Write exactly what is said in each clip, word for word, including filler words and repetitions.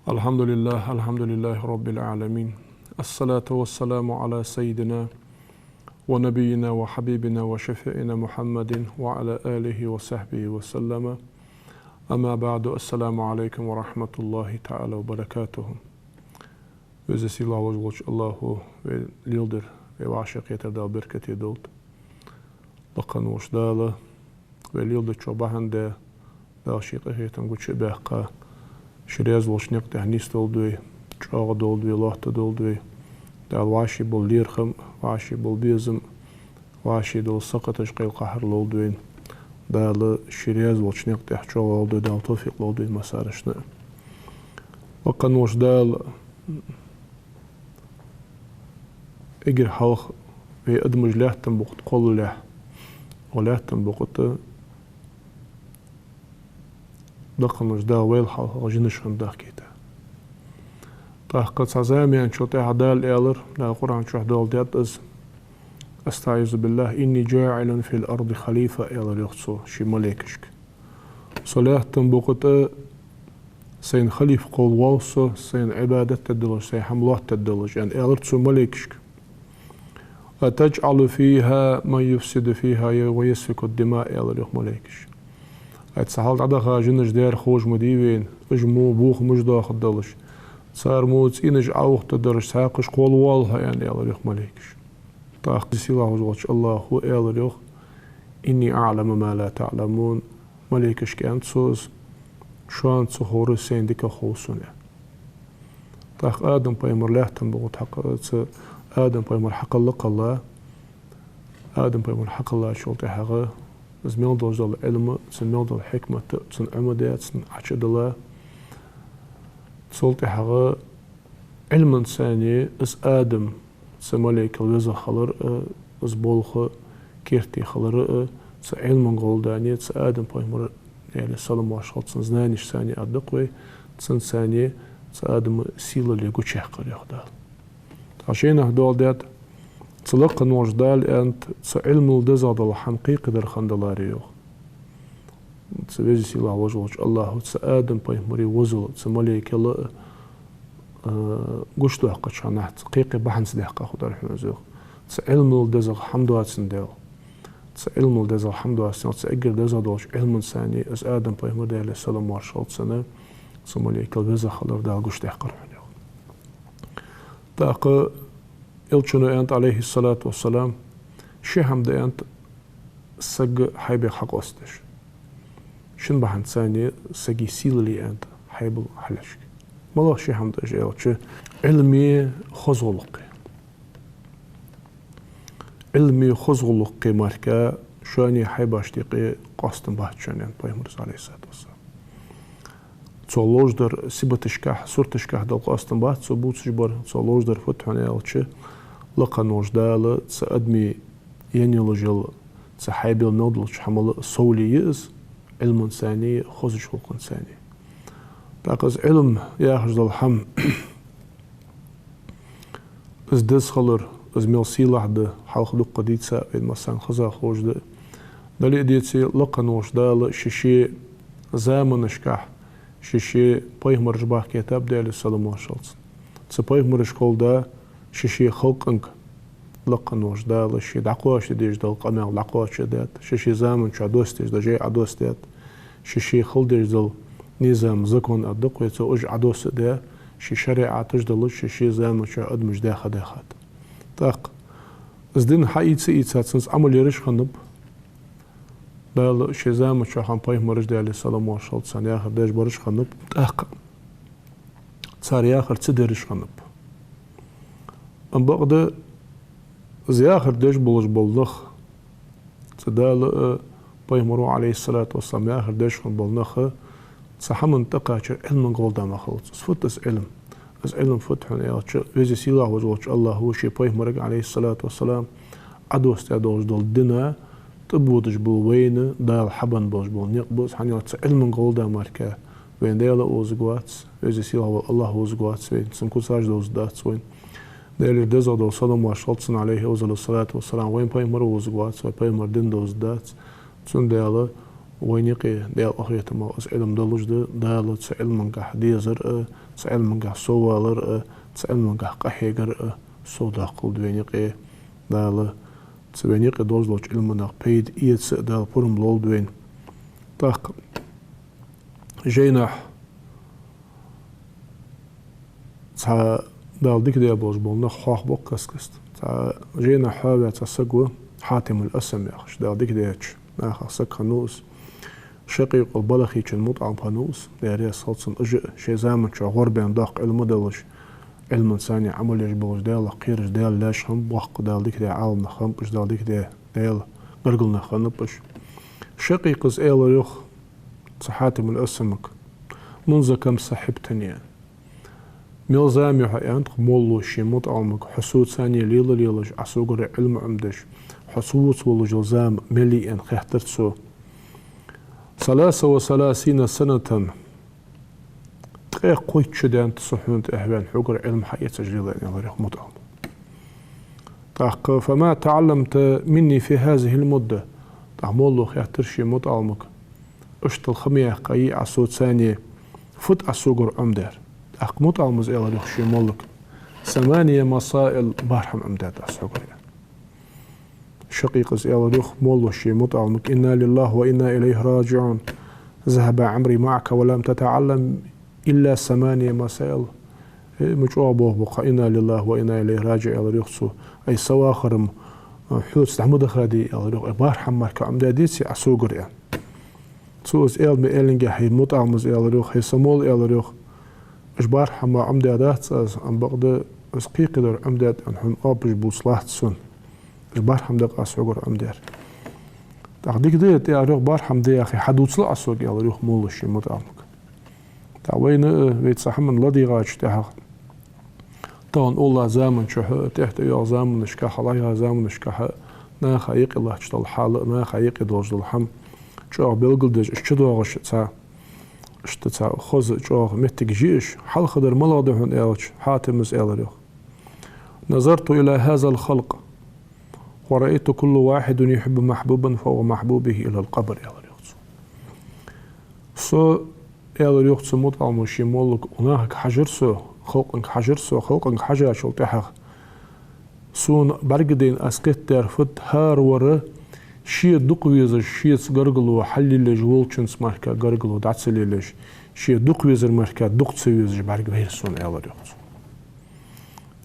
الحمد لله، الحمد لله رب العالمين. الصلاة والسلام على سيدنا ونبينا وحبيبنا وشفيعنا محمد وعلى آله وصحبه وسلم. أما بعد، السلام عليكم ورحمة الله تعالى وبركاته. Веза-сийлахь волча АллахӀа вай леладер, вай вӀашагӀкхетар Дала беркате долда. Лакха волча Дала вай леладечох бахьан да, Дала ший къахетам гуча а баьккха, ший раьза волча никъ тӀа нийсдолда вай, чӀоагӀа долда вай, лоаттадолда вай. Дала вӀаший бола лерхӀам, вӀаший бола безам, вӀаший дола сакхаташ, къайла-къахьар лолда вайна. Дала ший раьза волча никъ тӀа чӀоагӀа лолда вай, Дала товфикъ лолда вайна массанена. Лакха волча Дала эггара хьалха вай адамаш лаьттан букъа тӀа кхоллалехь, укх лаьттан букъа тӀа лакха волча Дала вайл хьалха жинаш хинна дахкийта. ТӀаккха цхьа заманчул тӀехьагӀа Дала аьлар, Дала Къуръан чу доаладаьд из: أستعيذ بالله، إني جاعل في الأرض خليفة, аьлар йоах цо ший малейкашка. Со лаьттан букъа тӀа сайна халифа кхоллаву со, сайна Ӏибадат дергдолаш, сайна хӀама лоаттадергдолаш, аьнна, аьлар цо малейкашка. أتجعل فيها من يفسد فيها ويسفك الدماء, аьлар йоах малейкаша. Ай, цу хьалха дӀадаха жинаш дера ховш ма дий вайна, уж мо бохамаш доахаргдолаш, цар мо цӀенаш Ӏоухаргдолаш, цхьаькхаш кхоллаву хьо, аьнна, аьлар йоах малейкаша. ТӀаккха сийлахь волча АллахӀа аьлар йоах: إني أعلم ما لا تعلمون. Малейкашка аьннад цо из: шоана ца ховр сайна дика хов сона. ТӀаккха Адам-пайхамар лаьттан букъа тӀа хьакха-, цу Адам-пайхамар хьакхелла-кхелла, Адам-пайхамар хьакхеллачул тӀехьагӀа из мел долаш дола Ӏилма, цун мел дола хьикмат, цун Ӏомаде а, цун Ӏочу а дилла. Цул тӀехьагӀа Ӏилманца цхьана из Адам цу малейкал веза хилар а, из болх керте хилар а, цу Ӏилман гӀолла цхьана цу Адам-пайхамара, Даьла салам-моаршал хилда цунна, знанешца цхьана, аргда-кх вай, цунца цхьана цу Адама сийлале гучаяьккхар йоах Дала. ТӀаккха шийна доаладаьд, цу лакха волча Дала аьннад, цу Ӏилмал дезагӀа дола хӀама кхайкадар хинна даларе йоах. Цу Веза-сийлахь волча АллахӀа цу Адам-пайхамара везал цу малейкал а, а, гучадоаккхача хана цхьа кхайкхе бахьанца даьккха хургдар хьона из йоах. Цу Ӏилмал дезагӀа хӀама доацандаь, цу Ӏилмал дезагӀа хӀама доацандаь, цу эггара дезагӀа долча Ӏилманца цхьана из Адам-пайхамар, Даьла салам-моаршал хилда цунна, цу малейкал веза хилар Дала гучадаьккхар хьона йоах. ТӀаккха Элчано аьннад, Ӏалайхи ссалату вассалам, ши хӀама да, аьннад, саг хьайбех хьакъоастадеш. Шин бахьанца цхьана сага сийлале, аьннад, хьайбал хьалъяьча. МалагӀа ши хӀама да уж аьлча, Ӏилма хоза гӀулакх. Ӏилма хоза гӀулакх мара шоана хьайбашта юкъе къоастам бац шоана, аьннад пайхамара, Ӏалайхи ссалату вассалам. Цо ловш дар сибаташкахь, сурташкахь дала къоастам бац цо бувцаш бар, цо ловш дар фуд хьона аьлча, лакха волча Дала цу адама енна йолаш йола цу хьайбал мел долча хӀамал совле я из, Ӏилманца цхьана, хозача гӀулакханца цхьана. ТӀаккха из Ӏилма яхаш дола хӀама, из деза хилар, из мел сийлахь да, хьалха дукха дийца а вайна массанена хоза ховш да. Дале а, деце а, лакха волча Дала ший-ший заманашкахь ший-ший пайхамараш бахкийтаб, Даьла салам-моаршал хилда цунна. Цу пайхамарашкахула да ший-ший халкъага лакха волча Дала ший дӀакхоачашде дезаш дола къамаьл дӀакхоачашдаьд, ший-ший заман чу доссадеш дола жай Ӏодоссадаьд, ший-ший хила дезаш дола низам, закон, аргда-кх вай цо, уж Ӏодоссадаь, ший шариӀаташ долаш ший-ший заман чу адамаш даьха даьхад. ТӀаккха из дин хьаийца а ийца, цунца Ӏамал ераш хиннаб. Дала ший заман чухь пайхамараш, Даьла салам-моаршал хилда царна, яхар деш бараш хиннаб. ТӀаккха цар яхар ца дераш хиннаб. Амма бакъда из яхар деш болаш бола нах, цу Дала а, пайхамара, Ӏалайхи ссалату вассалам, яхар деш хинна бола нах а, цу хӀаман тӀакхачар Ӏилман гӀолла ма хилац. Из фуд из Ӏилма? Из Ӏилма фуд хьона аьлча, Веза-сийлахь волча АллахӀа ший пайхамарга, Ӏалайхи ссалату вассалам, Ӏодоссадаь долаш дола дин тӀабодаш бола вайна Дала хьабенна болаш бола никъ ба из, хӀана аьлча цу Ӏилман гӀолла мара вайна Даьла а вовзаргвац, Веза-сийлахь вола АллахӀ вовзаргвац вайна, цун куцаш довзаргдац вайна. Даьлера дезагӀа дола салам-моаршал хилда цунна, Ӏалайхи афзалу ссалату вассалам, вайна пайхамар а вовзаргвац, вай пайхамара дин довзаргдац. Цудухьа Вайна юкъе Даьла къахетамах из Ӏилма долаш да, Дала цу Ӏилмангахьа дезар а, цу Ӏилмангахьа совалар а, цу Ӏилмангахьа къахьегар а совдоаккхалда вайна юкъе. Дала цу вайна юкъе долаш долча Ӏилманах пайда эца а Дала пурам лолда вайна. ТӀаккха жайнашка цхьа Дала дика даь болаш бола нах хьоахабу каст-каста. Цхьа жайнашка хьоаваь цхьа саг ва, Хьатимул Асам яхаш, Дала дика даьча нахах саг хиннав из. Шакъикъул Балхийчун мутаӀалим хиннав из, Даьла раьза хилва цунна. Уж а шоай заман чухь гӀорбаьнна доккха Ӏилма долаш, Ӏилманца Ӏамал еш болаш, Даьлах кхераш, Даьла лаьш хинна боккха Дала дика даь Ӏаламнах хиннаб уж, Дала дика даь Даьла гаргара нах хиннаб уж. Шакъикъас аьлар йоах цу Хьатимул Асамага: «منذ كم صحبتني». Мел зама я хьо, аьннад-кх моллас ший мутаӀалимага, хьо соца лела-лелаш, Ӏа согара Ӏилма Ӏомадеш, хьо цу вуц волаш йола зама мел я аьнна хаьттар цо. «ثلاث وثلاثين سنة». Ткъаь кхойтта шу даьннад со хьона тӀехьаваьнна, хьогара Ӏилма хьаэцаш лела, аьлар йоах мутаӀалима. ТӀаккха: «فما تعلمت مني في هذه المدة». ТӀаккха моллас хаьттар ший мутаӀалимага: «Иштта ха ма яьккхай Ӏа соца, фуд Ӏа согара Ӏомадаьр?» ТӀаккха мутаӀалимас аьлар йоах ший моллага: «ثماني مسائل, бархӀ хӀама Ӏомадаьд Ӏа согара». Шакъикъас аьлар йоах моллас ший мутаӀалимага: «إنا لله وإنا إليه راجعون. ذهب عمري معك ولم تتعلم إلا ثماني مسائل». Э, ма чӀоагӀа болх ба хьа, «إنا لله وإنا إليه راجعون», аьлар йоах цо. Ай, са вахар-м хьоца дӀа ма дахадий, аьлар йоах, ай, бархӀ хӀама мара Ӏомадаьдеций Ӏа согара, аьнна. Цо из аьлча ма аьллинге, хӀай мутаӀалимас, аьлар йоах, хӀай са молла, аьлар йоах, уж бархӀ хӀама Ӏомадаьдац аз, ам бакъда из кхы кхыдар Ӏомадаьд аьнна хьона оапаш бувца латт сона. Уж бархӀ хӀама да-кх аз хьогара Ӏомадаьр. ТӀаккха дика да, аьлар йоах, бархӀ хӀама да яхе, хьадувцал Ӏа сога, аьлар йоах моллас ший мутаӀалимага. ТӀаккха вайна а, вай цу хӀаман ладийгӀача тӀехьагӀа, тахан улла заман чухь а, тӀехьа тӀайоагӀача заманашкахьа, лайхача заманашкахьа наха юкъе латташ дола хьал а, наха юкъе долаш дола хӀама чӀоагӀа белгалдеш, уж чудоагӀаш цхьа, иштта цхьа хоза чӀоагӀа моттигаш я уж. Хьалхадар малагӀа да хьона аьлча, Хьатимас аьлар йоах: «نظرت إلى هذا الخلق ورأيت كل واحد يحب محبوبا فهو محبوبه إلى القبر», аьлар йоах цо. Со, аьлар йоах цу мутаӀалимо ший моллага, нахага хьажар со, халкъага хьажар со, халкъага хьажачул тӀехьагӀа сона бӀаргадайна, аз кхетадаьр фуд, хӀара вар ше дукха везаш, шеца гаргало хьаллелаеш волчунца мара гаргало дӀа ца лелаеш, ше дукха везар мара дукха ца везаш бӀаргавайра сона, аьлар йоах цо.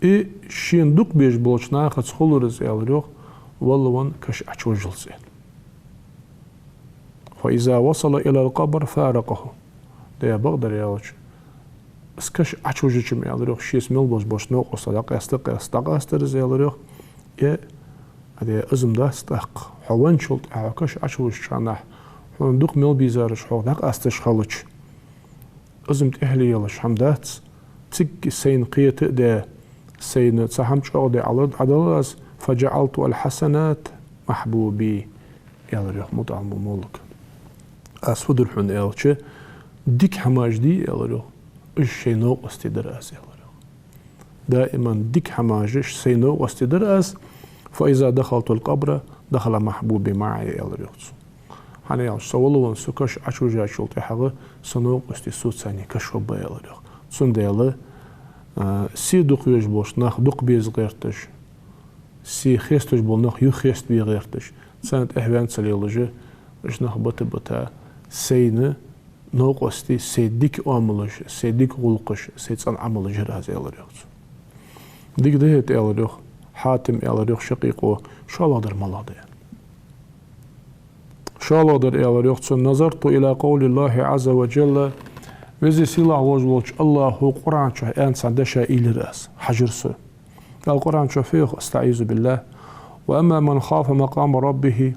И шийна дукха безаш болча нахаца хулар из, аьлар йоах, валлалца каша Ӏочувожжалца, аьнна. «فإذا وصل إلى القبر فارقه». Даь бакъдар аьлча, из каша Ӏочувожача-м, аьлар йоах, шеца мел болаш болча новкъостах дӀакъаста, къаста, дӀакъастар из, аьлар йоах. Э, а де, из-м дац тӀаккха, хьо венначул тӀехьагӀа каша Ӏочувожача хана хьона дукха мел безараш хьох дӀакъасташ хилча, из-м тӀехьале ялаш хӀама дац, цига сайна кхета а даь, сайна цхьа хӀама чӀоагӀа даь Ӏадал аз, «فجعلت الحسنات محبوبي», аьлар йоах мутаӀалимо моллага. Аз фу дир хьона аьлча, дика хӀамаш дий, аьлар йоах, уж шоай новкъостий дир аз, аьлар йоах. Даиман дика хӀамаш уж шоай новкъостий дир аз, «فإذا دخلت القبر دخل محبوبي معي», аьлар йоах цо. ХӀана аьлча, со валлалца, со каша Ӏочувожачул тӀехьагӀа са новкъостий соца каша хургба, аьлар йоах. Цудухьа, а, се дукха везаш болча нах дукха беза гӀерташ, се хесташ бола нах юха хестабе гӀерташ, царна тӀехьа ваьнна ца лелаш, уж нах бита-бита, сайна новкъостий, сай дика оамалаш, сай дика гӀулакхаш, сай цӀена Ӏамалаш йир аз, аьлар йоах цо. Дика да хӀаьта, аьлар йоах, Хьатим, аьлар йоах Шакъикъо, шоллагӀдар малагӀа да, аьнна. ШоллагӀдар, аьлар йоах цо: «نظرت إلى قول الله عز وجل». Веза-сийлахь волаш волча АллахӀа Къуръан чу аьнна цхьа деша уйла йир аз, хьажар со. Дала Къуръан чу фу йоах, أستعيذ بالله: «وأما من خاف مقام ربه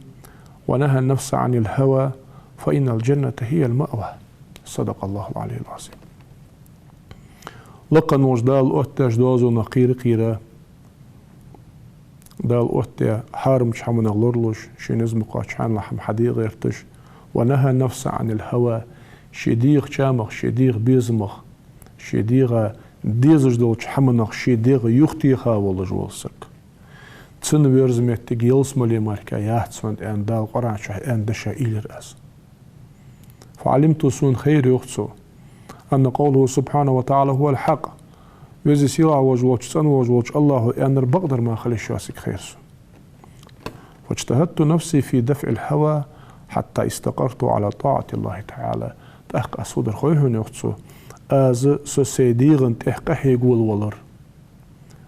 ونهى النفس عن الهوى فإن الجنة هي المأوى». صدق الله العلي العظيم. Лакха волча Дала оттадаьча доазонах кхера-кхера, Дала оттадаь хьарамча хӀаманах лоралуш, ший низ ма кхоачча хьанала хӀама хьаде гӀерташ, «ونهى النفس عن الهوى», ший дегӀа чамах, ший дегӀа безамах, ший дегӀа дезаш долча хӀаманах ший дегӀ юхатеха волаш вола саг. Цунна верза моттиг ялсмале мара яц хьона, аьнна, Дала Къуръан чу аьнна деша уйла йир аз. فعلمت, сона хайра, йоах цо, أن قوله سبحانه وتعالى هو الحق, Веза-Сийлахьа волаш волча, ЦӀена волаш волча АллахӀа аьннар бакъдар мара хила йиш йоацилга хайра сона. فاجتهدت نفسي في دفع الهوى حتى استقرت على طاعة الله تعالى. ТӀаккха аз фу дир хой хьона, йоах цо, аз со сай дегӀа тӀа къахьега волавалар.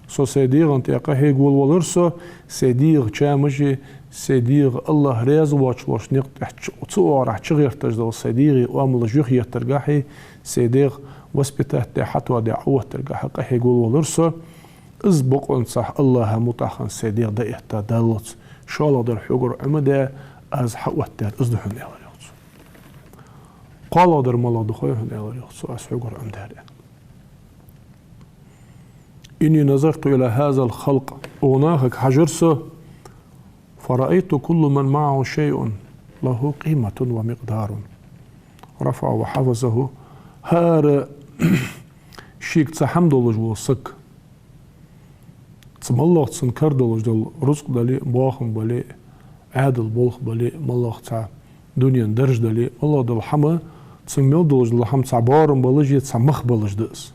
Со сай дегӀа тӀа къахьега волавалар со, сай дегӀа чамаши, сай дегӀа АллахӀ раьза воацаш волча никъ тӀа ц-, цу оагӀорахьа чугӀерташ дола сай дегӀа оамалаш юхаеттаргахьеи, сай дегӀ воспитать даь, хьатоадаь Ӏооттаргахьеи къахьега волавалар со. Из бокъонцахь АллахӀа мутӀахьа сай дегӀ дӀаэтта даллалца, шоллагӀдар хьогара Ӏомадаь, аз хьаоттадаьр из да хьона, аьлар, йоах цо. КхоалагӀдар малагӀа да хой хьона, аьлар, йоах цо, аз хьогара Ӏомадаьр, аьнна. إني نظرت إلى هذا الخلق, укх нахага хьажар со, فرأيت كل من معه شيء له قيمة ومقدار رفعه وحفظه. ХӀара шийга цхьа хӀама долаш вола саг, цу моллагӀа цун кара долаш дола рузкъа дале, боахам бале, Ӏаьдала болх бале, моллагӀа цхьа дунен дарж дале, моллагӀа дола хӀама, цунга мел долаш дола хӀама цхьа боарам болаш е цхьа мах болаш да из.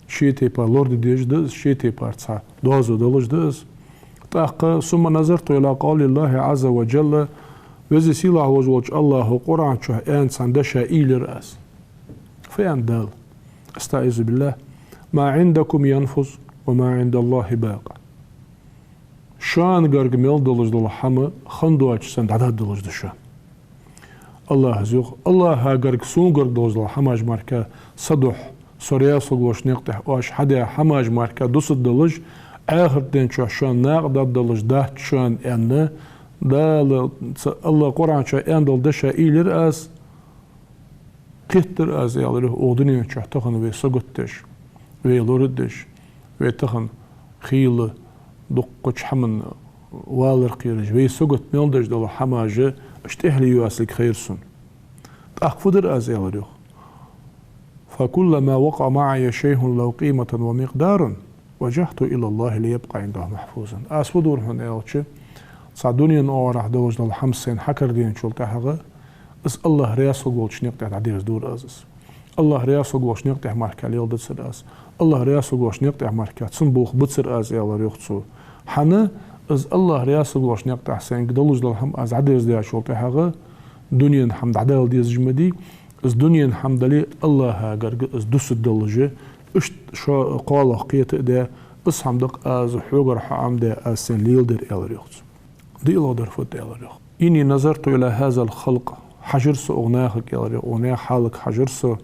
Ший тайпара лораде дезаш да из, ший тайпара цхьа доазув долаш да из. ТӀаккха ثم نظرت إلى قول الله عز وجل, Веза-Сийлахьа волаш волча АллахӀа Къуръан чу аьнна цхьан деша уйла йир аз. Фу аьннад Дала? أستعيذ بالله. ما عندكم ينفد وما عند الله باق. Шоана гарга мел долаш дола хӀама хинна доацаш санна дӀадоадалуш да шоана. АллахӀа йоах: АллахӀа гарга, сона гарга долаш дола хӀамаш мара, са духьа, со раьза хургволча никъ тӀа оаш хьадаь хӀамаш мара дусаргдолаш, Ӏахарта ден чу шоана накъадаргдолаш дац шоана, аьнна, Дала цу АллахӀа Къуръан чу аьнна долча деша уйла йир аз. Кхетадир аз, аьлар, йоах, укх дунен чу тахан вай сагот деш, вай лорадеш, вай тахан хийла дуккхача хӀаман валар кхераш, вай сагот мел деш дола хӀамаш, уж тӀехьале йоацилга хайра сона. ТӀаккха фу дир аз, аьлар, йоах. فكلما وقع معي شيء له قيمة ومقدار وجهته إلى الله ليبقى عنده محفوظا. Аз фу дир хьона аьлча, цхьа дунен оагӀорахьа долаш дола хӀама сайна хьакарадаьчул тӀехьагӀа, из АллахӀ раьза хургволча никъ тӀа дӀадерзадора аз из. АллахӀ раьза хургволча никъ тӀа мара леладацар аз. АллахӀ раьза хургволча никъ тӀа мара цун болх бацар аз, аьлар, йоах цо. ХӀана, из АллахӀ раьза хургволча никъ тӀа сайна долаш дола хӀама аз дӀадерзадаьчул тӀехьагӀа, дунен хӀама дӀадала дезаш ма дий, из дунен хӀама дале, АллахӀа гарга из дусаргдолаш, иштта шо кхоалагӀа кхета а даь, из хӀама да-кх аз хьогара хьаӀомадаь, аз сайна леладер, аьлар, йоах цо. ДиълагӀдар фуд, аьлар, йоах. إني نظرت إلى هذا الخلق, хьажар со укх нахага, аьлар, йоах, укх наьха хьалага хьажар со.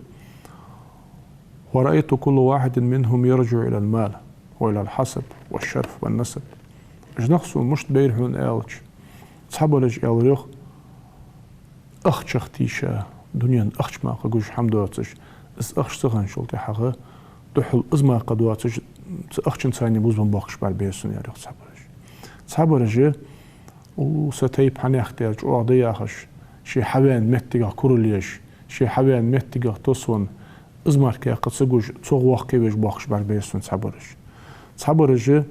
ورأيت كل واحد منهم يرجع إلى المال وإلى الحسب والشرف والنسب. Уж нах сона мишта байра хьона аьлча, цхьабараш, аьлар, йоах, ахчах тийша, дунен ахча мара гуш хӀама доацаш, из ахча ца хинначул тӀехьагӀа, духхьал из мара доацаш, цу ахчанца цхьана бувзам боаккхаш бӀаргабайра сона, аьлар, йоах, цхьабараш. Цхьабараш, у, са тайпа хьанехк тӀера чӀоагӀа да яхаш, ше хьавена моттигах курал еш, ше хьавена моттигах тосвенна, из мара кхы ца гуш, цох воккхавеш боаккхаш бӀаргабайра сона цхьабараш. Цхьабараш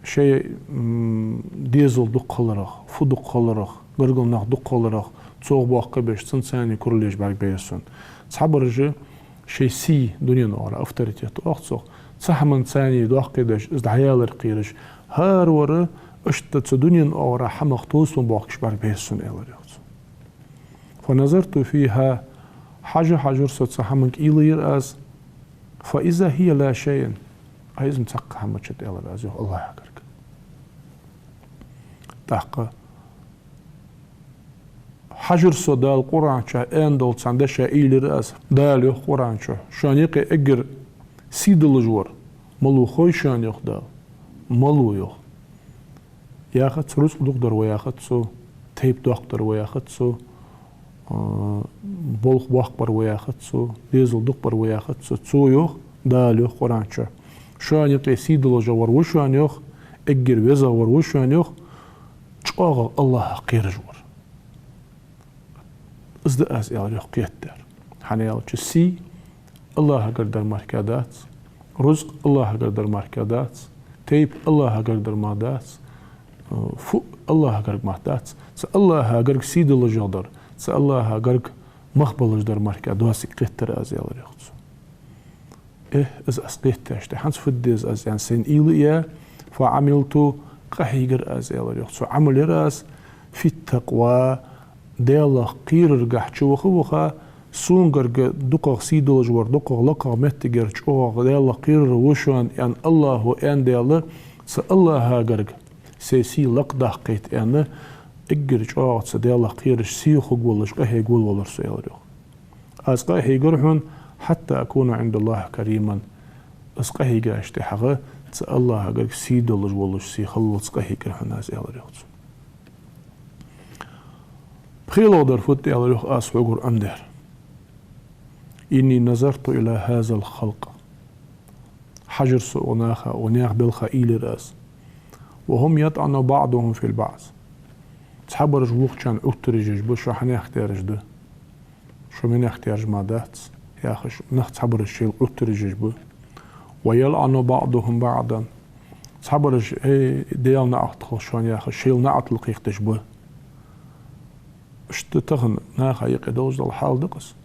шоай, м, дезал дукха хиларах, фу дукха хиларах, гаргара нах дукха хиларах, цох боккхавеш, цунца цхьана курал еш бӀаргабайра сона. Цхьабараш шоай сий, дунен оагӀорахьа авторитет оал цох, цу хӀаманца цхьана доккхий деш, из дӀаялар кхераш, хӀаравар иштта цу дунен оагӀорахьа хӀамах тосвенна боаккхаш бӀаргабайра сона, аьлар, йоах цо. فنظرت فيها, хьажа-хьажар со цу хӀаманга, уйла йир аз, فإذا هي لا شيء, а из-м цхьаккха хӀама ма яц, аьлар аз, йоах, АллахӀа гарга. ТӀаккха хьажар со Дала Къуръан чу аьнна долча цхьан деша, уйла йир аз. Дала йоах Къуръан чу: шоана юкъе эггара сий долаш вар малув хой шоана, йоах Дала. Малув, йоах. Яхац, рузкъа дукха дар ва яхац цо, тайпа доккха дар ва яхац цо, а, болх боккха бар ва яхац цо, дезал дукха бар ва яхац цо. Цо йоах, Дала йоах Къуръан чу: шоана юкъе сий долаш вар ва шоана, йоах, эггара везагӀа вар ва шоана, йоах, чӀоагӀагӀа АллахӀах кхераш вар. Из да аз, аьлар, йоах, кхетадаьр. ХӀана аьлча сий АллахӀагара дар мара дац, рузкъа АллахӀагара дар мара дац, тайпа АллахӀагара дар мара дац, фу АллахӀагара мара дац. Цу АллахӀа гарга сий долаш дар, Цу АллахӀа гарга мах болаш дар мара доацилга кхийтар аз, аьлар йоах цо. Э, из аз кхеташ, тӀехьенца фу де деза аз, аьнна, сайна уйла а яь, فعملت, къахьийгар аз, аьлар йоах цо, Ӏамал яр аз, في التقوى, Даьлах кхераргахьа чу ваха-ваха, сона гарга дукхагӀа сий долаш вар, дукхагӀа лакхагӀа моттиг яр, чӀоагӀагӀа Даьлах кхерар ва шоана, аьнна, АллахӀа аьнна даьлча, цу АллахӀа гарга сай сий лакхдаккхийта, аьнна, эггара чӀоагӀа цу Даьлах кхераш сий хургволаш къахьега волавелар со, аьлар йоах. Аз къахьийгар хьона, حتى أكون عند الله كريما. Аз къахьийгача тӀехьагӀа цу АллахӀа гарга сий долаш волаш, сий хиллалца къахьийгар хьона аз, аьлар йоах цо. ПхелагӀдар фуд, аьлар йоах, аз хьогара Ӏомадаьр. إني نظرت إلى هذا الخلق. Хьажар со укх наха, укх наьха балха уйла яр аз. وهم يطعن بعضهم في بعض. Цхьабараш вокхарна Ӏоттараш еш ба, шо хьанехк тӀераш да, шо менехк тӀераш ма дац, яхаш, нах цхьабараш шоайла Ӏоттараш еш ба. ويلعن بعضهم بعضا. Цхьабараш, э, Даьла наӀалт хилда шоана, яхаш, шоайла наӀалт кхийкхадеш ба. Иштта тахан наха юкъе долаш дола хьал да-кх из.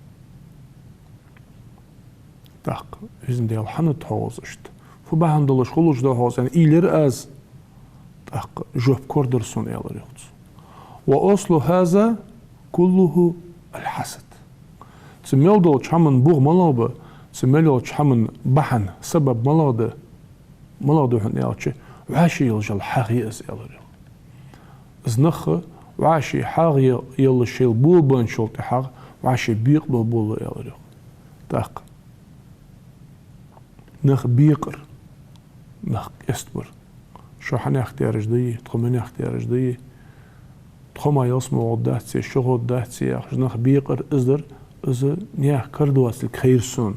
ТӀаккха, Везан Даьла, хӀана да хьогӀ из иштта? Фу бахьан долаш хулаш да хьогӀ из, аьнна, уйла яр аз. ТӀаккха жоп корадар сона, аьлар йоах цо. وأصل هذا كله الحسد. Цу мел долча хӀаман бугӀа малагӀа ба, цу мел йолча хӀаман бахьан, сабаб малагӀа да, малагӀа да хьона аьлча, вӀаший йолаш йола хьагӀ я из, аьлар йоах. Из нах вӀаший хьагӀ е-, елла шоайла болабенначул тӀехьагӀа, вӀаший бекъабала болалу, аьлар йоах. ТӀаккха нах бекъар, нах къестабар. Шо хьанехк тӀераш дий, тхо менехк тӀераш дий, тхо мара ялсмала гӀоргдац, шо гӀоргдац яхаш, нах бекъар, из дар, из наьха кара доацилга хайра сона.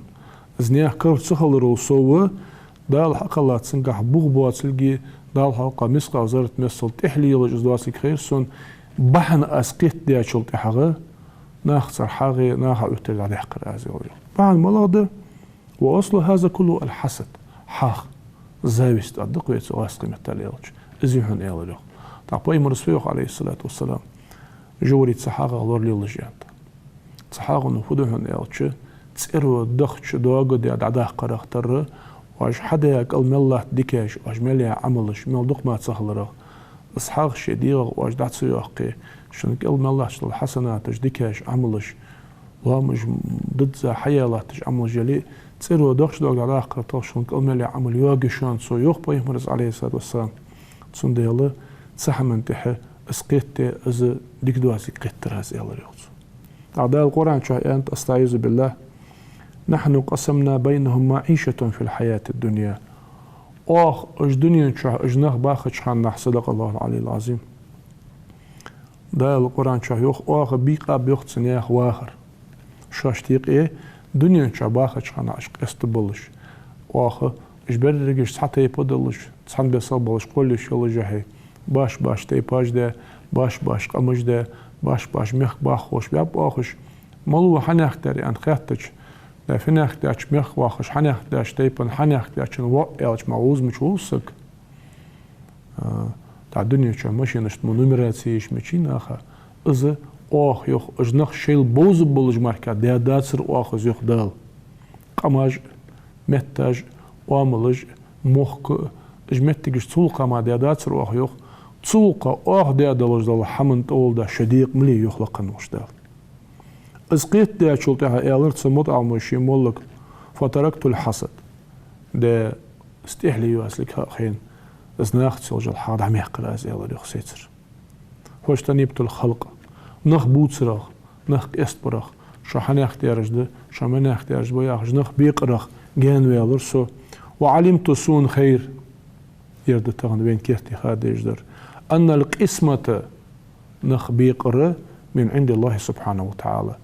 Из наьха кара ца хиларал сов, Дала хьакхелла цунгахьа бугӀа боацилга, Дала хьакхелла мискъал заррат миссел тӀехьале йолаш из доацилга хайра сона, бахьан аз кхетадечул тӀехьагӀа, нахаца хьагӀ е, наха Ӏоттар дӀадаьккхар аз, аьлар йоах. Бахьан малагӀа да? وأصل هذا كله الحسد. ХьагӀ, зависть, аргда-кх вай цох гӀазкхий меттала аьлча. Из я хьона, аьлар йоах. ТӀаккха Пайхамара фу йоах, عليه الصلاة والسلام? Жугьури цу хьагӀах лоралелаш, аьннад. Цу хьагӀо фу да хьона аьлча, цӀеро дахча доагадаь дӀадаккхарах тарра, оаш хьадаь кӀал мел латт дикаш, оаш мел яь Ӏамалаш, мел дукха мара ца хиларах, из хьагӀ шоай дегӀах оаш дӀа ца йоаккхе, шун кӀал мел латташ дола хьасанаташ, дикаш, Ӏамалаш, лоамаш, дизза хьаяь латташ Ӏамалаш яле, цӀеро дахча доага дӀадаккхар тӀехьа шун кӀал мел яь Ӏамал йоагий шоана цо, йоах Пайхамара, عليه الصلاة والسلام. Цудухьа цу хӀаман тӀехьа аз кхетаде, из дика доацилга кхийтар аз, аьлар йоах цо. ТӀаккха Дала Къуръан чу аьннад, أستعيذ بالله: نحن قسمنا بينهم معيشتهم في الحياة الدنيا. Оаха уж дунен чу уж нах бахача хана, صدق الله العلي العظيم. Дала Къуръан чу йоах: оаха бийкъаб, йоах, цу наьха вахар. Шоашта юкъе дунен чу бахача хана уж къестабалаш, оаха уж берригаш цхьа тайпа долаш, цхьан бесах болаш кхоллаш йолаш хье, башха-башха тайпаш да, башха-башха къамаш да, башха-башха мехка баххош баьб оаха уж. Малав хьанехк даьр аьнна хаьттача, да, фу нехк даьча мехка вахаш, хьанехк даьча тайпан, хьанехк даьчун воӀ аьлча, ма вовзамаш вовз саг. А, тӀаккха дунен чу машинашта мо нумераци еш мичай наха, из оаха, йоах, уж нах шоайла бовзабалаш мара даь дацар оаха из, йоах Дала. Къамаш, метташ, оамалаш, мохк, уж моттигаш цул кхы ма даь дацар оаха, йоах. Цул кхы оаха даь долаш дола хӀаман тӀа волда шо декъа мел я, йоах лакха волча Дала. Из кхетадечул тӀехьагӀа аьлар цу мутаӀалимо ший моллага: فتركت الحسد. Де, из тӀехьале йоацилга хьа а хайна, из нахаца йолаш йола хьагӀ дӀамехкар аз, аьлар йоах, сайцара. واجتنبت الخلق. Нах бувцарах, нах къестабарах, шо хьанехк тӀераш да, шо менехк тӀераш ба яхаш, нах бекъарах гаьнаваьлар со. وعلمت, сона хайра, ер да тахан вайна керте ха дезаш дар, أن القسمة, нах бекъар, من عند الله سبحانه وتعالى.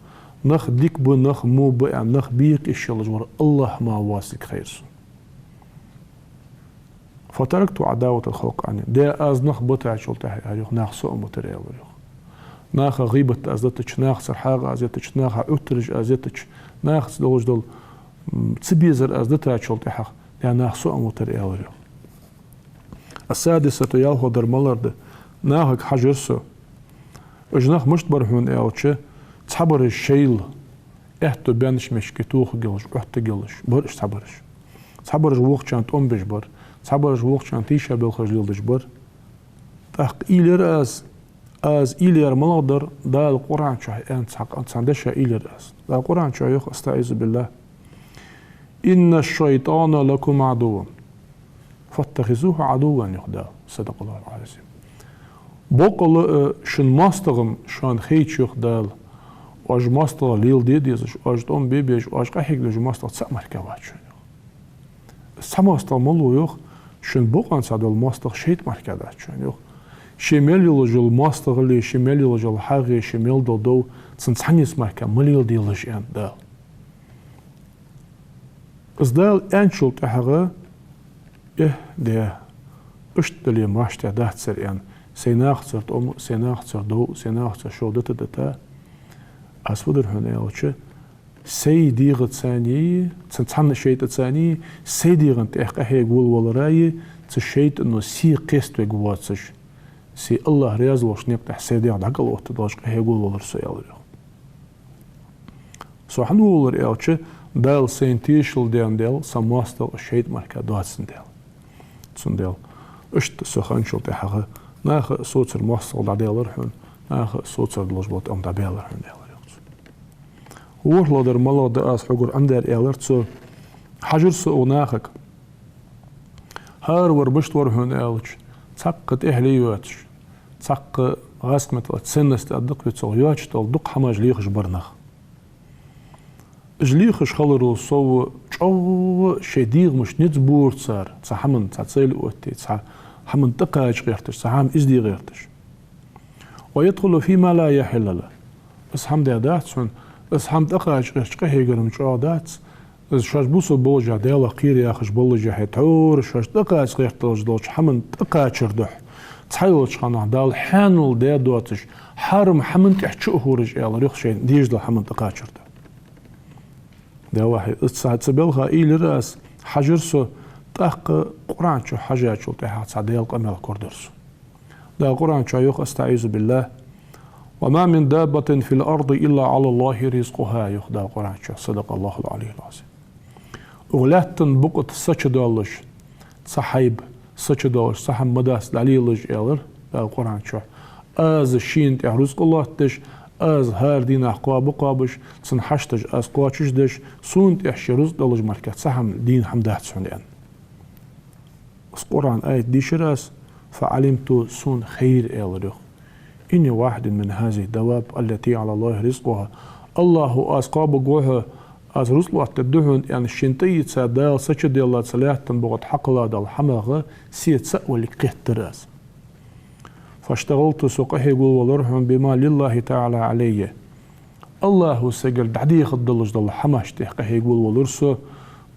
Нах дика ба, нах во ба аьнна, нах бекъа йиш йолаш вар АллахӀ мара воацилга хайра сона. فتركت عداوة الخلق عني. Де, аз нах битачул тӀехьагӀа, аьлар йоах, наха со а мутар, аьлар йоах. Наха гӀийбат аз дитача, нахацара хьагӀ аз йитача, наха Ӏоттараш аз йитача, нахаца долаш дола, м, цабезар аз дитачул тӀехьагӀа, де, наха со а мутар, аьлар йоах. السادسة, ялхлагӀдар малагӀа да? Нахага хьажар со. Уж нах мишта бар хьона аьлча, Цхьабараш шоайла аьттув баьннача меттиге тохаргйолаш, Ӏоттаргйолаш бар уж цхьабараш. Цхьабараш вокхарна тӀом беш бар, цхьабараш вокхарна тийшабелхаш леладеш бар. ТӀаккха уйла яр аз, аз уйла яр малагӀа дар, Дала Къуръан чу аьнна цхьа, цхьан деша уйла яр аз. Дала Къуръан чу йоах, أستعيذ بالله: «إن الشيطان لكم عدو فاتخذوه عدوا», йоах Дала. صدق الله العظيم. Боккъала а шун моастагӀа-м шоана хайча, йоах Дала, оаш моастагӀа леладе дезаш, оаш тӀом бе безаш, оаш къахьега дезаш моастагӀа цаӀ мара вац шоана, йоах. Цхьа моастагӀа малув, йоах, шун бокъонца дола моастагӀа шайтӀа мара дац шоана, йоах. Ше мел йолаш йола моастагӀал, ше мел йолаш йола хьагӀ, ше мел дола дов, цун цхьаннеца мара ма леладелаш, аьннад Дала. Из Дала аьнначул тӀехьагӀа, э, де, иштта дале мара дацар аьнна, сай нахацара тӀом, сай нахацара дов, сай нахацара шов дита-дита, аз фу дир хьона аьлча, сай дегӀацеи, цхьа-, цхьанне шайтӀацеи, сай дегӀа тӀа къахьега волавалареи, цу шайтӀано сий кхеставергвар воацаш, сай АллахӀ раьза волча наькъа тӀа сай дегӀ дӀакӀалоттадеш къахьега волавалар со, аьлар, йоах. Со хӀана волавалар аьлча, Дала сайна тешал даьнна даьлла, са моастагӀа шайтӀа мара доацандаь. Цудухьа иштта со хинначул тӀехьагӀа наха а соцар моастагӀал дӀадаьлар хьона, наха а соцар долаш бола тӀом дӀабаьлар хьона, аьлар, йоах цо. ВорхӀлагӀдар малагӀа да аз хьогара Ӏомадаьр, аьлар цо, хьажар со укх нахага. ХӀара вар мишта вар хьона аьлча, цхьаккха тӀехьале йоацаш, цхьаккха гӀаскхетала ценность а даккхий цох йоацаш дола дукха хӀамаш лехаш бар нах. Уж лехаш хиларал совгӀа, чӀоагӀа шоай дегӀамаш низ бора цар, цхьа хӀаман, цхьа цель оттаде, цхьа хӀаман тӀакхача гӀерташ, цхьа хӀама эзде гӀерташ. «ويدخل فيما لا يحل له». Из хӀама даь дац хьона, из хӀама тӀакхача гӀерташ къахьегар-м чӀоагӀа дац. Из шоаш бусалба болча Даьлах кхера яхаш боллашехь, тхьовра шоаш тӀакхача гӀерташ долча хӀаман тӀакхачар духьа, цхьайолча хана Дала хьаьнал даь доацаш, хьарам хӀаман тӀехьа чу а хьураш, аьлар, йоах, шоай дезаш дола хӀаман тӀакхачар духьа. Делахь, из цхьа, цу балха уйла яр аз, хьажар со, тӀаккха Къуръан чу хьежачул тӀехьагӀа цхьа Даьла къамаьл корадир сона. Дала Къуръан чу йоах, أستعيذ بالله: «وما من دابة في الأرض إلا على الله رزقها», йоах Дала Къуръан чу. صدق الله العلي العظيم. Укх лаьттан букъа тӀа са чудоалаш, цхьа хьайба, са чудоалаш, цхьа хӀама ма дац дӀалелаш, аьлар Дала Къуръан чу. Аз шийна тӀа рузкъа лоаттадеш, аз хӀара дийнахьа кхоаба кхоабаш, цун хьашташ аз кхоачашдеш, сона тӀа ший рузкъа долаш мара цхьа хӀама, дийна хӀама дац хьона, аьнна. Из Къуръан аят дийшар аз, فعلمت, сона хайра, аьлар, йоах. إن واحدا من هذه الدواب التي على الله رزقها. АллахӀа аз кхоабаргва хьо, аз рузкъа лоаттадергда хьона, аьнна, шийна тӀаийца Дала са чудоалла цу лаьттан букъа тӀа хьакхелла дола хӀамах сий цаӀ валлиг кхеттар аз. فاشتغلت, со къахьега волавалар хьона, بما لله تعالى علي. АллахӀа сагара дӀадехаргдолаш дола хӀамаш тӀехьа къахьега волавалар со,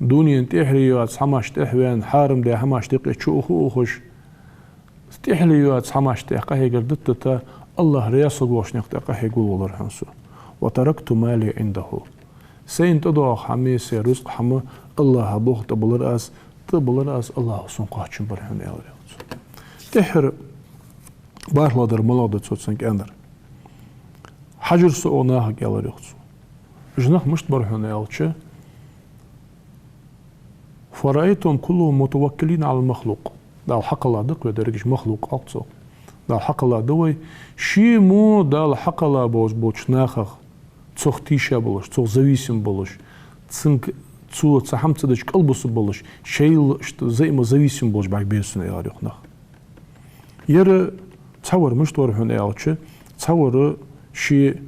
дунен тӀехьара йоаца хӀамаш тӀехьа ваьнна, хьарам даь хӀамаш декъе чу уха а ухаш, тӀехьара йоаца хӀамаш тӀехьа къахьегар дита-дита, АллахӀ раьза волча наькъа тӀа къахьега волавалар хьона со. وتركت ما لي عنده. Сайна тӀадоагӀа хӀама, сай рузкъа хӀама АллахӀа болх тӀабиллар аз, тӀабиллар аз, АллахӀа сона кхоачам бир хьона, аьлар, йоах цо. ТӀехьара бархӀлагӀдар малагӀа да цо цунга аьннар? Хьажар со укх нахага, аьлар, йоах цо. Уж нах мишта бар хьона аьлча, فرأيتهم كلهم متوكلين على المخلوق. Дала хьакхелла да-кх вай дерригаш, махлукъ оал цох. Дала хьакхелла да вай. Ший мо Дала хьакхелла болаш болча нахах, цох тийша болаш, цох зависим болаш, цунга, цо цхьа хӀама ца дича кӀалбусаргболаш, шоайла иштта взаимозависим болаш бӀаргабайра сона, аьлар, йоах, нах. Ер цхьавар мишта вар хьона аьлча, цхьавар ший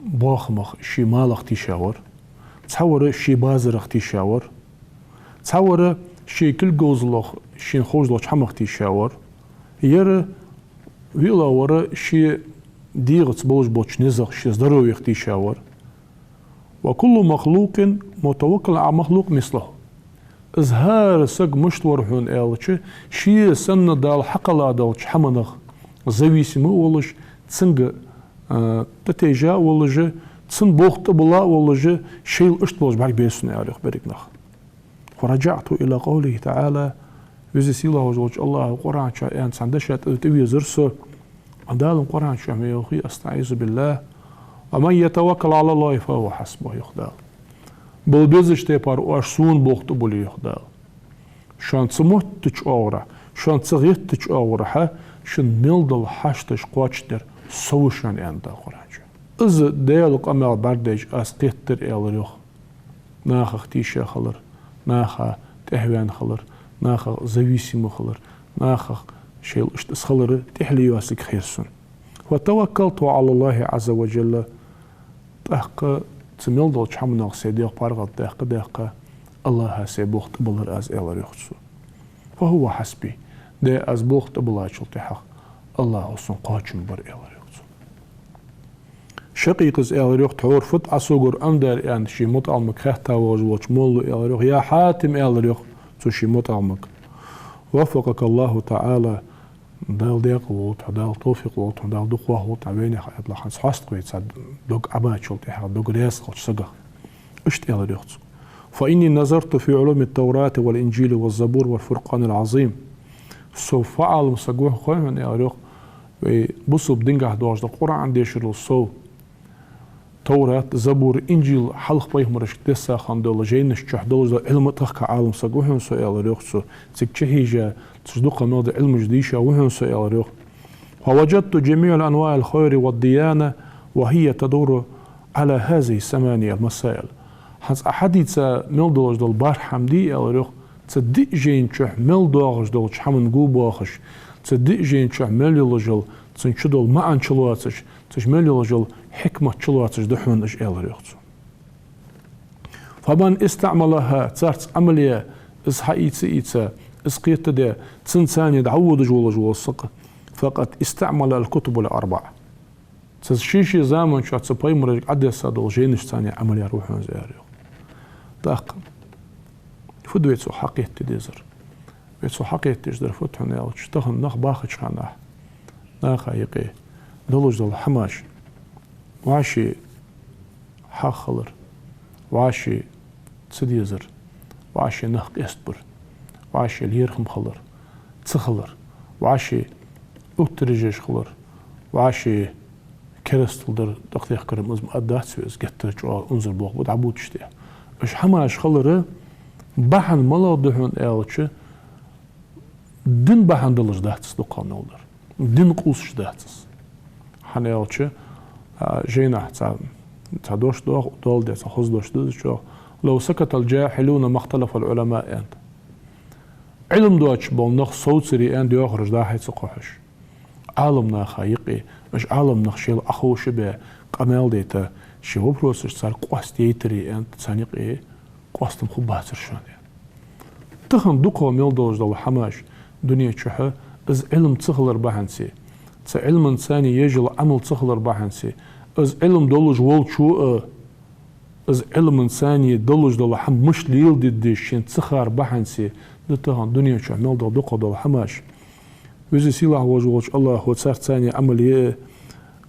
бахамах, ший малах тийша вар, цхьавар ший базарах тийша вар, цхьавар ший кулг-говзалах, шийна ховш долча хӀамах тийша вар, ер виълагӀвар ший дегӀаца болаш болча низах, ший здоровьех тийша вар. وكل مخلوق متوكل على مخلوق مثله. Из хӀара саг мишта вар хьона аьлча, ше санна Дала хьакхелла долча хӀаманах зависим а волаш, цунга, а, тӀатайжа а волаш, цун болх тӀабилла а волаш, шоайла иштта болаш бӀаргабайра сона, аьлар, йоах, берригаш нах. فرجعت إلى قوله تعالى. Веза-Сийлахьа волча АллахӀа Къуръан чу аьнна цхьан деша тӀа-, тӀавезар со. Дала Къуръан чу ма йоахий, أستعيذ بالله: «ومن يتوكل على الله فهو حسبه», йоах Дала. Бала безача тайпара оаш Сона болх тӀабулле, йоах Дала. Шоана ца моттача оагӀорахьа, шоана ца гӀеттача оагӀорахьа шун мел дола хьашташ кхоачашдер Со ва шоана, аьннад Дала Къуръан чу. Из Даьла къамаьл бӀаргадайча, Аз кхетадир, аьлар, йоах, нахах тийша хилар, наха тӀехьаваьнна хилар, нахах зависимо хилар, нахах шоайла иштта из хилар тӀехьале йоацилга хет сона. «وتوكلت على الله عز وجل», тӀаккха цу мел долча хӀаманах сай дегӀ паргӀата даьккха, даьккха, АллахӀа сай болх тӀабиллар аз, аьлар, йоах, цо. «فهو حسبي», да, аз болх тӀабиллачул тӀехьагӀа АллахӀа сона кхоачам бир, аьлар, йоах, цо. Шакъикъас аьлар, йоах, тхьовра фуд Ӏа согара Ӏомадаьр, аьнна, ший мутаӀаламага хаьтта воагӀаш волча молло аьлар, йоах: «يا حاتم», аьлар, йоах, цо ший мутаӀаламага. «وفقك الله تعالى», Дала даькъала волва хьо, Дала товфикъ лолда хьона, Дала дукха вахалва хьо, вайнаьха Ӏаьдала хӀанз хьоастагӀа вай цхьа дог Ӏабачул тӀехьагӀа, дог раьза хилча сагах. Иштта аьлар, йоах, цо: «فإني نظرت في علوم التوراة والإنجيل والزبور والفرقان العظيم». Со фу Ӏалам саг ва хой хьона, аьлар, йоах, вай бусалба динагахьа доагӀаш дола Къуръан дешарал сов, Товрат, Забур, Инжил, хьалха пайхамарашка десса хинна дола жайнаш чу долаш дола Ӏилма тахка Ӏалам саг ва хьона со, аьлар, йоах, цо. Цига чухьежа, цу чу дукха мел дола Ӏилмаш дийша ва хьона со, аьлар, йоах. «ووجدت جميع أنواع الخير والديانة وهي تدور على هذه الثمانية المسائل». ХӀанз Ӏа хьадийца мел долаш дола бархӀ хӀама дий, аьлар, йоах, цу диъ жайна чу мел доагӀаш долча хӀаман гу боахаш, цу диъ жайна чу мел йолаш йола, цун чу дола маӀан чулоацаш, цу чу мел йолаш йола хьикмат чулоацаш да хьона уж, аьлар, йоах, цо. «فمن استعملها», царца Ӏамал е, из хьаийца, ийца, из кхетаде, цунца цхьана дӀаводаш волаш вола саг, «فقد استعمل الكتب الأربع». Цу ший-ший заман чу цу пайхамарашка Ӏодесса дола жайнашца цхьана Ӏамал яьр ва хьона из, аьлар, йоах. ТӀаккха фуд вай цох хьакхетаде дезар? Вай цох хьакхетадеш дар фуд хьона аьлча, тахан нах бахача хана наха юкъе долаш дола хӀамаш, вӀаший хьагӀ хилар, вӀаший ца дезар, вӀаший нах къестабар, вӀаший лерхӀам хилар, ца хилар, вӀаший уттараш еш хилар, вӀаший керастал дар, тӀакхехкар ма из ма аргдац вай, из геттара чӀоагӀа унзара болх ба дӀабувцаш тӀехьа. Уж хӀамаш хилара бахьан малагӀа да хьона аьлча, дин бахьан долаш дац из дукхагӀа мел дар. Дин къувсаш дац из. ХӀана аьлча, а, жайнашка цхьа, цхьа дош доагӀа, дола де цхьа хоза дош да из чӀоагӀа: «لو سكت الجاهلون ما اختلف العلماء», аьннад. Ӏилма доацаш бола нах совцаре, аьннад, доахараш дӀа-хьа ца кхухьаш. Ӏаламнаха юкъе, уж Ӏаламнах шоайла Ӏоховшабе, къамаьл дайта, шоай вопросаш цар къоастаяйтаре, аьннад, царна юкъе къоастам хургбацар шоана. Тахан дукхагӀа мел долаш дола хӀамаш дуне чухьа, из Ӏилма ца хилар бахьанца, цу Ӏилманца цхьана еш йола Ӏамал ца хилар бахьанца, из Ӏилма долаш волчо а, из Ӏилманца цхьана долаш дола хӀама мишта леладе деза шийна ца хар бахьанца да тахан дуне чухьа мел дола дукхагӀа дола хӀамаш. Веза-Сийлахь волаш волча АллахӀа царца цхьана Ӏамал е,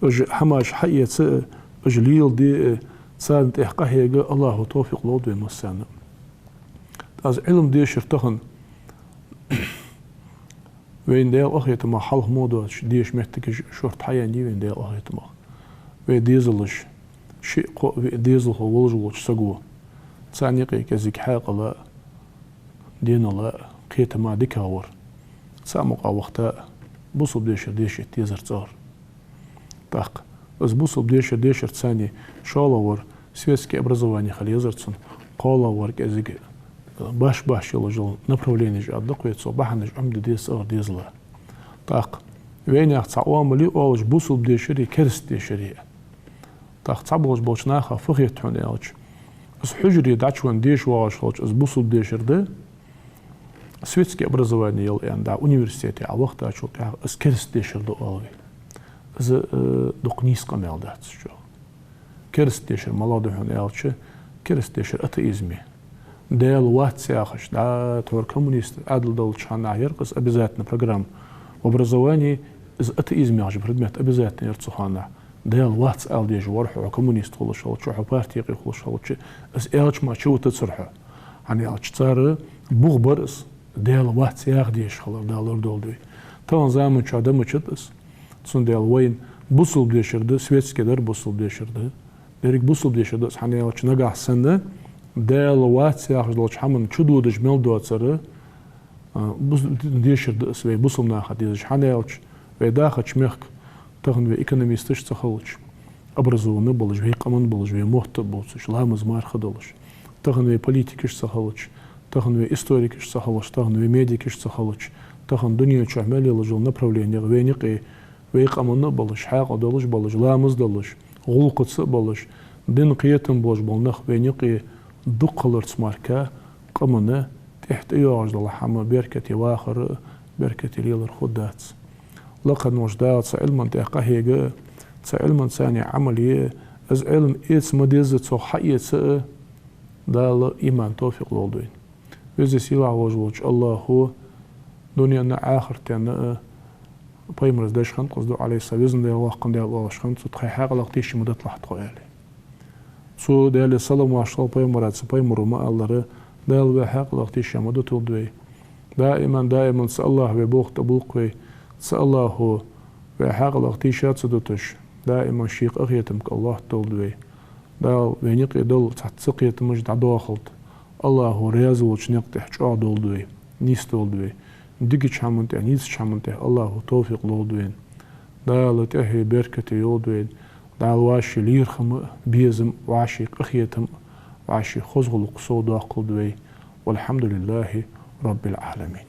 уж хӀамаш хьаэца, уж леладе, царна тӀехьа къахьега АллахӀа товфикъ лолда вай массанена. ТӀаккха из Ӏилма дешар тахан вайна Даьла къахетамах хьалха мо доацаш деша моттигаш шортта хьаяьннай вайна Даьла къахетамах. Вай дезалаш, шиъ-кхоъ виъ дезалхо волаш волча саго, царна юкъе кӀезига хьаькъала, денала, кхетама дикагӀа вар. Цхьа мукъа вахийта бусалба дешар дешийта дезар цӀагӀара. ТӀаккха из бусалба дешар дешарца цхьана шоллагӀвар светски образовани хила езар цун, кхоалагӀвар кӀезига баш-баш йолаш йола направленеш а да-кх вай цох, бахьанаш Ӏомаде деза цӀагӀара дезала. ТӀаккха вайнаьха цхьа оамал я оалаш бусалба дешари керста дешари. ТӀаккха цхьаболаш болча наха фу хет хьона аьлча, из хьужаре дӀачувенна деша воагӀаш хилча, из бусалба дешар да, светски образовани йола аьнна, дӀа университете Ӏа вахийтачул тӀехьагӀа из керста дешар да оал вай. Из, э, дукха нийса къамаьл дац из чӀоагӀа. Керста дешар малагӀа да хьона аьлча, керста дешар атеизм я. Даьла вац яхаш, дӀа тхьовра коммунисташ Ӏаьдал долча хана яр-кх из обязательно программа в образовании, из атеизм яхаш предмет обязательно яр цу хана. Даьла вац ала дезаш вар хьо, хьо коммунист хулаш хилча, хьо парти юкъе хулаш хилча, из аьлча мара чувитацар хьо. ХӀана аьлча цар бух бар из, Даьла вац яха дезаш хилар, Дала лорадолда вай. Тахан заман чу да ма дац из. Цудухьа вайна Бусалба дешар да, светски дар бусалба дешар да. Деррига бусалба дешар да из, хӀана аьлча нагахьа санна Даьла вац яхаш долча хӀаман чу додаш мел доацар, а, бус-, дешар да из вай бусалба наха дезаш. ХӀана аьлча вай дахача мехка тахан вай экономисташ ца хилча, образованни болаш, вай къаман болаш, вай мотт а бувцаш, ламаз, марха долаш, тахан вай политикаш ца хилча, тахан вай историкаш ца хилча, тахан вай медикаш ца хилча, тахан дунен чу мел йолаш йола направленех вайна юкъе вай къаман а болаш, хьаькъал долаш болаш, ламаз долаш, гӀулакхаца а болаш, дина кхетам болаш бола нах вайна юкъе дукха хиларца мара, къаман тӀехьа тӀайоагӀаш дола хӀама беркате вахар а, беркате лелар хургдац. Лакха волча Дала цу Ӏилман тӀа къахьега а, цу Ӏилманца Ӏамал е а, из Ӏилма эца ма дезза, цох хьаэца а Дала иман, товфикъ лолда вайна. Веза-сийлахь волаш волча АллахӀо дунен а, ахартен а пайхамарас деш хиннад-кх из дуӀа, Ӏалайхи ссалам, везан Даьла, воккхан Даьла, оалаш хиннад цо, тхоай хьаькъалах тийша ма дита лахь тхо, аьле. Цо, Даьлера салам-моаршал хилда пайхамарца, пайхамаро ма аллара, Дала вай хьаькъалах тийша ма дуталда вай. Даиман, даиман цу АллахӀа вай болх тӀабуллакх вай. Цу АллахӀо вай хьаькъалах тийша ца дуташ, даиман ший къахетамга лоаттадолда вай. Дала вайна юкъе дола цхьацца кхетамаш дӀадоахалда. АллахӀо раьза волча никъ тӀа чӀоагӀдолда вай, нийсдолда вай. Дикача хӀаман тӀа, нийсача хӀаман тӀа АллахӀо товфикъ лолда вайна. Дала тӀехье беркате йолда вайна. Дала вӀаший лерхӀам а, безам а, вӀаший къахетам а, вӀаший хоза гӀулакх совдоаккхалда вай. والحمد لله رب العالمين.